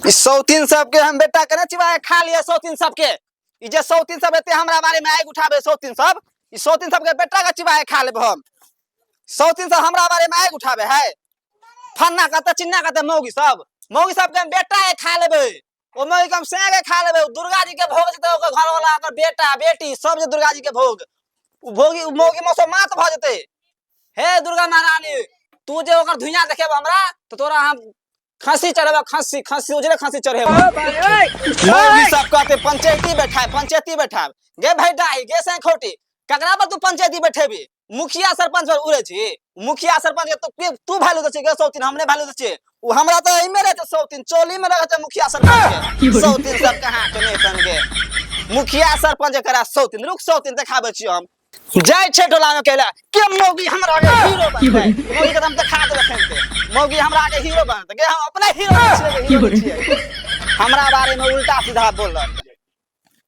ई सौतीन सबके हम बेटा के चिबाए खा लिए सौतीन सबके। ई जे सौतीन सब एते हमरा बारे में आगि उठाबे सौतीन सब, ई सौतीन सबके बेटा के चिबाए खा लेब हम। सौतीन सब हमरा बारे में आगि उठाबे है, फन्ना कहते चिन्ना कहते मौगी सब, मौगी सबके हम बेटा के खा लेबे, ओ मौगी के हम सैं के खा लेबे। दुर्गा जी के भोग जेतै ओकर घर वाला, ओकर बेटा बेटी सब जे दुर्गा जी के भोग, उ भोगी उ मौगी मौसम मात भऽ जेतै। हे दुर्गा महारानी, तू जे ओकर धुइयां देखेब हमरा तो तोरा हम खस्सी चढ़ेबा, खस्सी खस्सी उजरे खस्सी चढ़ेबा। मौगी सब कहते पंचायती बैठाए पंचायती बैठाब, गे भाई डाही गे सैं खोटी, ककरा पर तू पंचायती बैठेबी? मुखिया सरपंच पर उड़े छी, मुखिया सरपंच के तो तू वैल्यू दै छी गे सौतीन, हमने वैल्यू दै छी। उ हमरा तो एहिमे रहै छै सौतीन, चोली में रहै छै मुखिया सरपंच के। सौतीन सब कहाँ के नहीं तन गे मुखिया सरपंच करा सौतीन, रुक सौतीन देखाबै छी हम। जाइ छै टोला में कहला के मौगी हमरा आगे हीरो बनतै, मौगी के हम देखा देबै खेलते, मौगी हमरा आगे हीरो बनतै गे, हम अपने हीरो छियै, हीरो छियै। हमरा बारे में उल्टा सीधा बोलल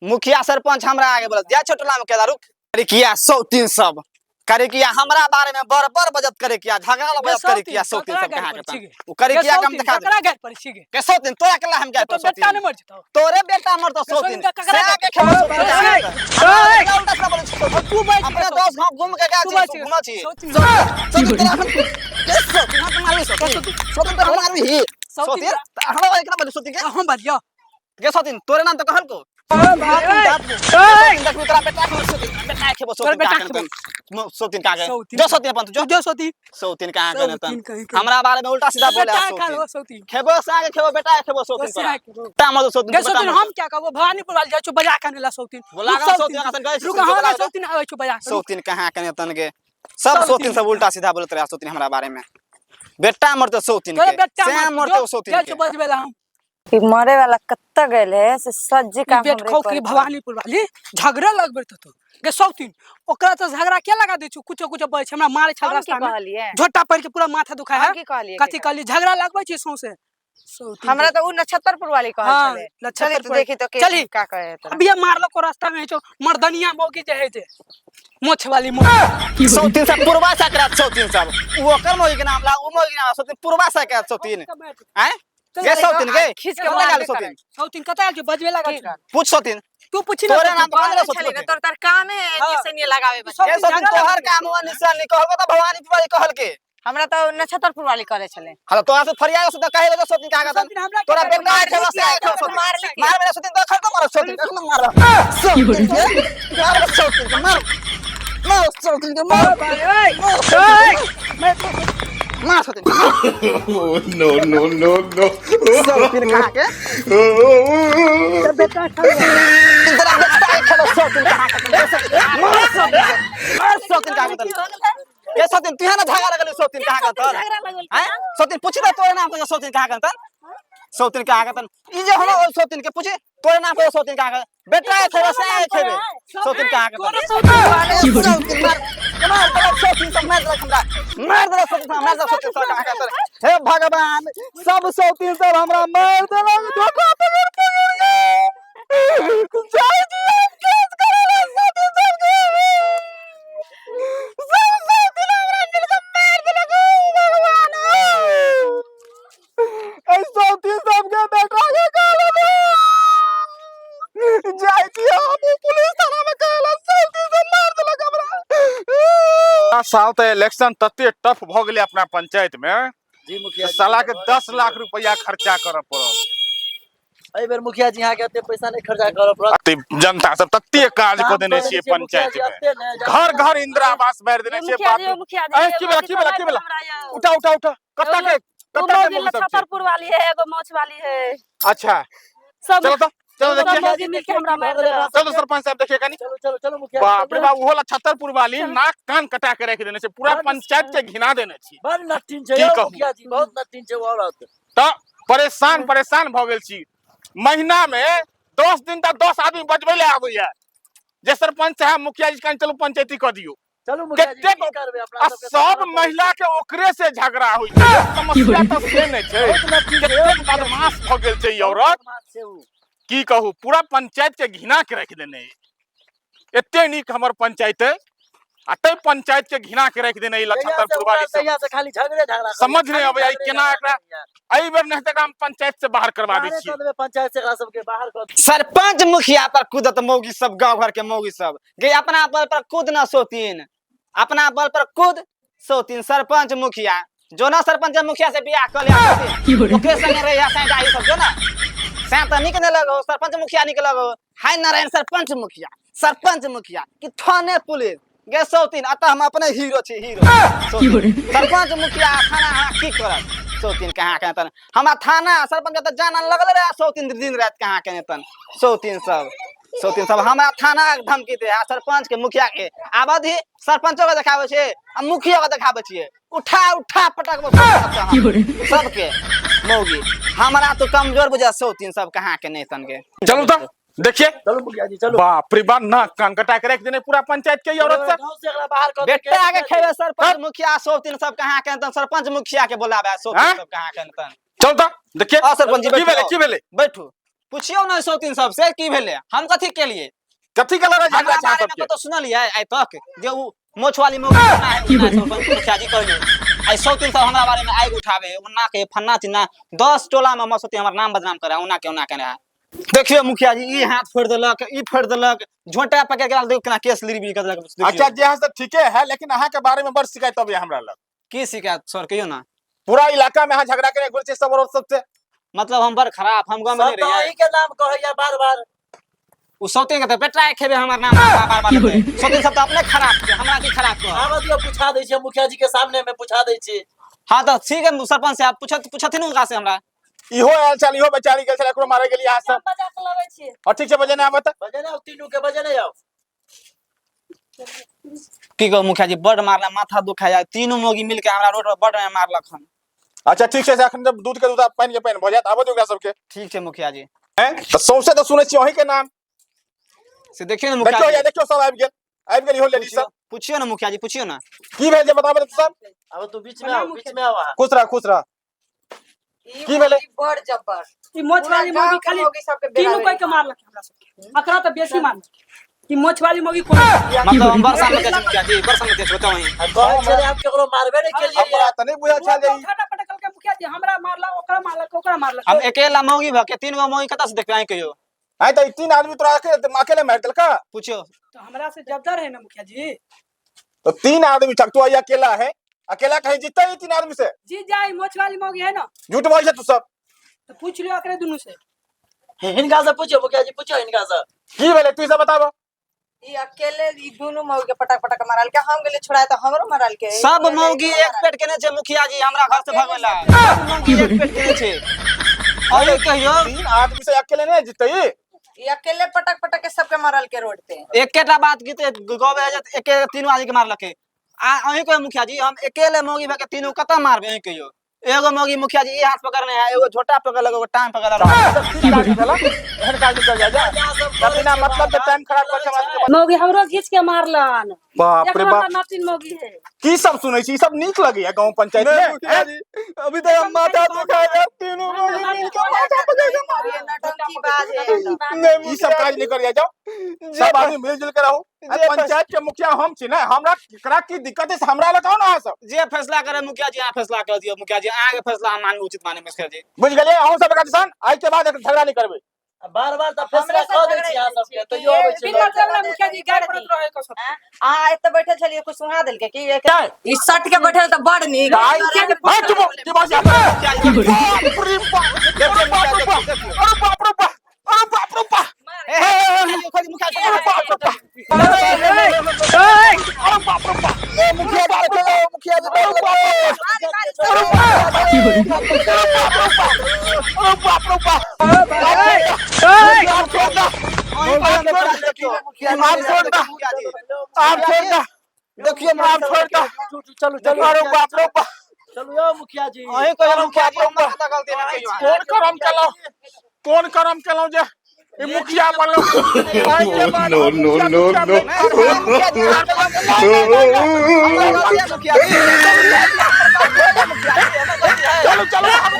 मुखिया सरपंच हमरा आगे बोलत, जाइ छै टोला में कहला रुक करे किया सौतीन सब करे किया हमरा बारे में बड़ बड़ बजत करे किया झगड़ा ला बजत करे किया सौतीन सब कहाँ के तन उ करे किया कम दिखा दे ककरा गाय पर छी गे के सौतीन तोरा केला हम गाय तो पर बेटा सौतीन ने मर जतौ तोरे बेटा मरतो सौतीन के ककरा से आगे खेबो सौतीन ओए, हमरा उल्टा सीधा बोलै छी सौतीन। तू बैठ अपने 10 गांव घूम के गया तू छी बैठ घुमा छी सौतीन। सौतीन तोरा हम के सौतीन हम मारबी सौतीन, सौतीन तोरा मारबी ही सौतीन सौतीन हमरा एकरा बोलै सौतीन के हम बाजियो के सौतीन तोरे नाम तो कहल को सौतीन देखू तोरा बेटा के सौतीन बेटा खेबो तोरा सौतीन बेटा का खेबो। सौतीन का सौतीन। जो सौतीन अपन तू जो तू जो सौतीन सौतीन कहाँ के सौतीन तन कहीं के। हमरा बारे में उल्टा सीधा बोले बेटा खा सौतीन लो सौतीन खेबो सागे खेबो बेटा खेबो सौतीन तोरा से खेबो। बेटा मत सौतीन गे बेटा सौतीन मत। हम क्या कहबो भवानीपुर वाली जाइ छौ बजा के आने ला सौतीन बोला रुक गा सौतीन अखन गए रुक हम ना सौतीन आबै छौ बजा के, रुक। सौतीन कहाँ के तन के सब सौतीन सब उल्टा सीधा बोलत रहे सौतीन हमरा बारे में बेटा मरते सौतीन तोरे के बेटा से मर मरते जो, सौतीन जाइ के छौ बजबे ला हम ई मरे वाला कत्ता गेल है से सज्जी ई काम बेट हमरे खौ पर की भवानीपुर वाली झगड़ा लगबे तो तू गे सौतीन ओकरा तो झगड़ा के लगा दै छौ कुछो कुछो बजै छै हमरा मारे छल हम की रास्ता में कहलिए झोटा पड़ के पूरा माथा दुखाय है हम की कहलिए कथी कहली झगड़ा लगबै छी सौंसे सौतीन हमरा तो उ नक्षत्रपुर वाली कहल हाँ, छले चली नक्षत्रपुर तो देखी तो के चली। का कहे तोरा अभी मारलो को रास्ता में छौ मर्दनिया मौगी जे है जे मोछ वाली मौगी सौतीन सब पुरवा सा करा सौतीन सब उ ओकर मोगी के नाम ला उ मोगी के नाम सौतीन पुरवा सा करा सौतीन हैं गे सौतीन गे खींच के कतऽ मारबे गेल सौतीन सौतीन कतऽ आयल छौ बजबे लागल की छौ पूछ सौतीन तू पूछी ना तोरे सौतीन। नाम कहले कहले छली सौतीन ने तोर तार कामे है हाँ। निशानी लगावे बस गे सौतीन तोहर काम हुआ निशानी कहलको त भवानीपुर वाली कहल के हमरा तो नक्षत्रपुर वाली कहले छले हां तोरा से फरियाद सौतीन कहे लगे सौतीन का कहतन सौतीन हमरा तोरा के बेटा खेबो से खेबो सौतीन मार ली मार मेरे सौतीन तो खर मार सौतीन कखन मार सौतीन के मार सौतीन के मार मार सौतीन के मार मार मार सौतीन no, no, no, no. सौतीन कहाँ के बेटा खा तोरा बेटा खेबो सौतीन कहाँ के मार सौतीन के मार सौतीन कहाँ के ए सौतीन तू ना झगड़ा लगल सौतीन कहाँ के तोर हैं सौतीन पूछ ना तोरे नाम के सौतीन कहाँ के तन सौतीन कहाँ के तन ई जे हम सौतीन के पूछे तोरे नाम के सौतीन कहाँ के बेटा खेबे से खेबे सौतीन कहाँ के तन सौतीन मार मार देलक सौतीन सब मार देलक हमरा मार देलक सौतीन सब मार देलक सौतीन सब कहाँ के तन हे भगवान सब सौतीन सब हमरा मार देलक धोखा पकड़ पकड़ के जाय जी हम केस करेला सौतीन सब के सब सौतीन हमरा मिल के मार देलक ओ भगवान ऐ सौतीन सब के बेटा के कहलो जाय छी हम पुलिस थाना में कहला सौतीन सब मार देलक हमरा साल तऽ इलेक्शन तते टफ भऽ गेलै अपना पंचायत में जी मुखिया जी साला के 10 लाख रुपया खर्चा करऽ पड़ल। एहि बेर मुखिया जी अहाँके एते पैसा नहि खर्चा करऽ पड़त। अते जनता सब तते काज काम कऽ देने कऽ छियै देने छियै मुखिया पंचायत जी में, एते ने जे घर घर इंदिरा आवास बांटि देने छियै। मुखिया बाप जी रे। मुखिया जी ऐ, की भेला की भेला की भेला? उठा उठा उठा, कत्ता के कत्ता के मौगी मौगी सब छै? छतरपुर वाली है, एगो मोछ वाली है। अच्छा सब चलो तो चलो सब देखिए, मौगी मिलके हमरा मारि देलक। चलो सरपंच साहब देखिए कनी। चलो चलो चलो मुखिया जी, बाप रे चलो। बाप, ओहो ला छतरपुर वाली नाक कान कटा के राखि देने छै, पूरा बड पंचायत के घिना देने छी। बड़ नट्टिन छै की यौ कहू? मुखिया जी, बहुत नट्टिन छै ओ औरत। तऽ परेशान परेशान भऽ गेल छी। महीना में 10 दिन तक 10 आदमी बजबै लए आबैया जे सरपंच साहब मुखिया जी कनि चलू पंचायती कऽ दियौ। चलू मुखिया जी, कतेक की करबै अपना आ सबके सब तऽ महिला के ओकरे से झगड़ा होइ छै। समस्या तऽ से नहि छै, बहुत नट्टिन छै यौ कतेक मुखिया जी। बदमाश भऽ गेल छै ई बहुत औरत, बदमाश छै उ। की कहू, पूरा पंचायत के घिना के राखि देने अइ। एते नीक हमर पंचायत अइ आ तै पंचायत के घिना के राखि देने ई लछत्तरपुर वाली सब। तहिया से खाली झगड़े झगड़ा करैया, समझ नहीं खाली अबैया ई झगड़े केना झगड़ा एकरा करैया। एहि बेर नहि तऽ एकरा हम पंचायत से बाहर करवा दै बाहरे छियै। कऽ देबै पंचायत से एकरा सबके बाहर कऽ देबै। सरपंच मुखिया पर कूदत मौगी सब गांव घर के मौगी सब गे अपना बल पर कूद ना सोतीन, अपना बल पर कूद सोतीन। सरपंच मुखिया जो ना सरपंच मुखिया से बियाह कर लिया सोतीन, ओकरे संगे रहिया साईं डाही सब जो ना सैं तऽ नीक नहि लगो, सरपंच मुखिया नीक लगो। हाय नारायण सरपंच मुखिया, सरपंच मुखिया कि थाने पुलिस गे सौतीन, अतः हम अपने हीरो छी हीरो सौतीन। सरपंच मुखिया थाना हमरा की करत सौतीन कहाँ के तन हमरा थाना सरपंच के तऽ जान लगल रहे सौतीन दिन रात कहाँ के तन सौतीन सब, सौतीन सब हमरा थाना के धमकी दे आ सरपंच के मुखिया के आबद ही सरपंचो के देखाबै छै आ मुखियो के देखाबै छियै, उठा उठा पटकबो सबके मौगी हमरा तो कमजोर बुझा सौतीन सब कहाँ के नहीं तन के। चलू तऽ देखिए। चलू मुखिया जी चलू। बाप रे बाप, नाक कान कटा के राखि देने पूरा पंचायत के ई औरत सब। गाँव से एकरा बाहर कऽ देबै। बेटा के खेबे सरपंच मुखिया सौतीन सब कहाँ के तन, सरपंच मुखिया के बोलाबे सौतीन हाँ? सब कहाँ के तन। चल तऽ देखिए। आ सरपंच जी की भेलै, बैठू। की भेलै? बैठू, पुछियौ ने सौतीन सब से की भेलै, हम कथी केलिए? कथी के लड़ाई झगड़ा हमरा छै अहाँ बारे में सबके? कतौ सुनलियै आइ तक जे उ मोछ वाली मौगी ओना है, ओना है, सरपंच मुखिया जी कहलियै आइ सौतीन सब हमरा बारे में आगि उठाबे ओना के फन्ना चिन्ना 10 टोला में हमर सौतीन हमर नाम बदनाम करे ओना के ओना के रहे। देखियौ मुखिया जी ई हाथ फोड़ि देलक, ई फोड़ि देलक, झोंटा पकड़ि के देखियौ केना केस लिरबी कऽ देलक। देखियौ। अच्छा जे है से ठीके है, लेकिन अहाँ के बारे में बड़ शिकायत अबैया हमरा लग। की शिकायत सर कहियौ ना? पूरा इलाका में अहाँ झगड़ा करे घुरै छियै सब औरत सबसे। मतलब हम बड़ खराब, हम गाँव में सब नहीं तऽ रहियै। अहीं के नाम कहैया बार बार। उ सौतीन के तऽ बेटा के खेबे हमर नाम बार बार लेतै। सौतीन सब तऽ अपने खराब छै, हमरा की खराब कहत? आबऽ दियौ, पूछा दै छियै मुखिया जी के सामने में पूछा दै छी। हाँ तऽ ठीक है सरपंच साहब, पूछथिन हुनका से हमरा। इहो आयल छल, इहो बेचारी गेल छल, एकरो मारे गेली अहाँ सब। बजा के लबै छियै। और ठीक छै, बजेने आबऽ तऽ। बजेने आउ, तीनू के बजेने आउ। की कहू मुखिया जी, बड मारला, माथा दुखाया, तीनू मौगी मिल के हमरा रोड पर बड मारलक हन। अच्छा ठीक छै, से अखन जब दूध के दूध आ पानि के पानि भऽ जायत, आबऽ दियौ ओकरा सबके। ठीक छै मुखिया जी। हैं? तऽ सौंसे तऽ सुनै छियै अहीं के नाम। से देखियौ ने मुखिया देखियौ जी। या देखियौ सब आबि गेल, आबि गेल इहो लेडीज सब। पुछियौ ने मुखिया जी, पुछियौ ने। की भेल जे बताबऽ तऽ सब? आब तू बीच में आउ, बीच में आउ अहाँ। खुश रह, खुश रह। ई की भेलै? मौगी बड़ जब्बर। ई मोछ पूरा वाली गाँव मौगी के खाली मौगी सबके तीनू बेरा कोई के मारलक हमरा सबके, एकरा तऽ बेसी मारलक। ई मोछ वाली मौगी कोन? मतलब हम बरसा में जाइ मुखिया जी, बरसा में जाइ बताउ अहीं। आ कहै छलै हम केकरो मारबे नहि केलियै। हमरा तऽ नहि बुझल छल जे ई उठा पटकल के मुखिया जी हमरा मारलक, ओकरा मारलक, ओकरा मारलक। हम अकेला मौगी भऽ के तीन गो मौगी कतऽ से देखबै अहीं कहियौ? आइ तऽ ई तीन आदमी तोरा अकेले मारि देलका? पुछियौ। तऽ हमरा से जब्दर है ना मुखिया जी। तो तीन आदमी छक, तू अकेला है, अकेला कहीं जीतता है तीन आदमी से? जीत जाए, मोछ वाली मौगी है ना। झूठ बोल छै तू सब। तो पूछ लियो एकरे दुनू से। हिनका से पूछियो मुखिया जी, पूछियो हिनका से। की भेलै तू सब बताबऽ? ई अकेले ई दुनू मौगी के पटक पटक मारल के, हम गेलियै छोड़ाए तऽ हमरो मारल के। सब मौगी एक पेट केने छै मुखिया जी, हमरा घर से भगवेला। सब मौगी एक पेट केने छै। अरे कहियौ तीन आदमी से अकेले नहीं जीतै ई। ई अकेले पटक पटक के सबके मारल के रोड पे। एकेटा बात गीते गबै जात एके तीनू आदमी के मारलकै। आ अहीं कहियौ मुखिया जी, हम अकेले मौगी भऽ के तीनू कतऽ मारबै अहीं कहियौ? एगो मौगी मुखिया जी ई हाथ पकड़ने है, एगो झोटा पकड़लक, एगो टांग पकड़लक। की काज भेल? एहन काज निकल जाय जा। बिना मतलब के टाइम खराब कर के हमरा सबके। मौगी हमरो घीच के मारलन। बाप रे बाप, नटिन मौगी है। की सब सुनै छी? ई सब नीक लगैया गांव पंचायत में? मुखिया जी, अभी तक हम माथा दुखाया, तीनू मौगी मिल के माथा पकड़ के मारल। ये नौटंकी बाज है। नहीं ई सब काज नहीं करिया जाओ, सब आदमी मिलजुल के रहू। जे पंचायत के मुखिया हम छी ने, हमरा केकरा की दिक्कत है से हमरा लग आओ ना अहाँ सब। जे फैसला करे मुखिया जी, अहाँ फैसला कर दियौ मुखिया जी, अहाँ के फैसला हम मानू, उचित माने मुखिया जी। बुझि गेलियै? अहूँ सब एकरा दिसन आइ के बाद झगड़ा नहीं करबै। बार बार तऽ फैसला हमरे कऽ से दै छी अहाँ झगड़ा सबके, तैयो अबै छै। बिना मतलब मुखिया जी गाय पड़त रहै को सब। अहाँ एतऽ बैठल छलियै, कुछ सुना देलकै की? काय? ई सट के बैठल तऽ बड़ नीक। काय? हाय चुप, की बात छै? बाप रे बाप, अरे बाप रे बाप, अरे बाप रे बाप, अरे बाप रे बाप, हे हे हे मुखिया जी, मुखिया जी, अरे बाप रे बाप, अरे बाप रे बाप, ए मुखिया जी, बचाओ, मुखिया जी, बचाओ। अरे बाप रे बाप, अरे बाप रे बाप, आप छोड़ दा, आप छोड़ दा, आप छोड़ दा, देखियो आप छोड़ दा, चलू चलू, अरे बाप रे बाप, चलू यौ मुखिया जी। अहीं कहियौ मुखिया जी, हमर कतऽ गलती है कहियौ अहाँ। कोन करम केलहुँ, कोन करम केलहुँ जे ई मुखिया बनलहुँ? आइ के बाद No, हम no, मुखिया no, तुखिया no. नहि करब। मुखिया जी, हमर गलती है मुखिया जी। चलू चलू, हम